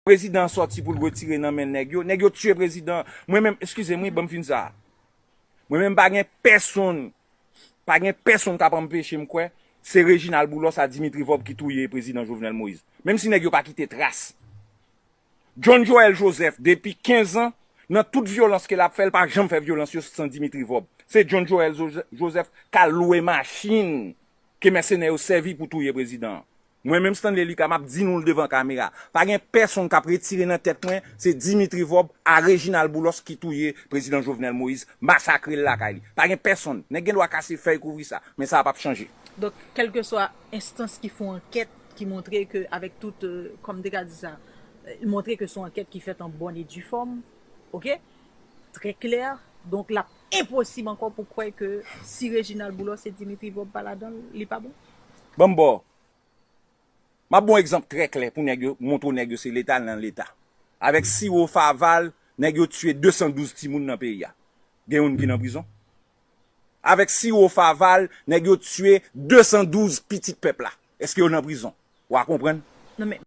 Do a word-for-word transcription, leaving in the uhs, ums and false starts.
Prezidan an sòti pou l retire nan men nèg yo. Nèg yo tiye prezidan. Mwen menm, eskize m wi, ban m fin sa. Mwen menm pa gen pèsonn, pa gen pèsonn k ap anpeche m kwè se Reginald Boulos a Dimitri Vorbe ki touye prezidan Jovenel Moïse. Menm si nèg yo pa kite tras. John Joël Joseph, depi kenz an, nan tout vyolans ke l ap fè, l pa janm fè vyolans yo san Dimitri Vorbe. Se John Joël Joseph k al lwe machin ke mèsenè yo sèvi pou touye prezidan an. Mwen menm Stanley Lucas, m ap di nou l devan kamera. Pa gen pèsonn k ap retire nan tèt mwen, se Dimitri Vorbe a Reginald Boulos ki touye prezidan Jovenel Moïse, masakre l lakay li. Pa gen pèsonn. Nèg gen dwa kase fèy kouvri sa, men sa p ap chanje. Donk, kèlkeswa enstans ki fè yon ankèt ki montre ke, avèk tout, euh, kòm m te ka di sa, euh, montre ke se yon ankèt ki fèt an bòn e di fòm, oke? Trè klè. Donk, l ap enposib ankò pou kwè ke si Reginald Boulos e Dimitri Vorbe pa ladan l, li pa bon. Ban m ba w. M ap ba w egzanp trè klè pou nèg yo, montre w nèg yo se leta nan leta. Avèk siwo faval, nèg yo tiye de san douz timoun nan peyi a. Gen youn ki nan prizon? Avèk siwo faval, nèg yo tiye de san douz pitit pèp la. Èske yo nan prizon? W a konprann? Non, men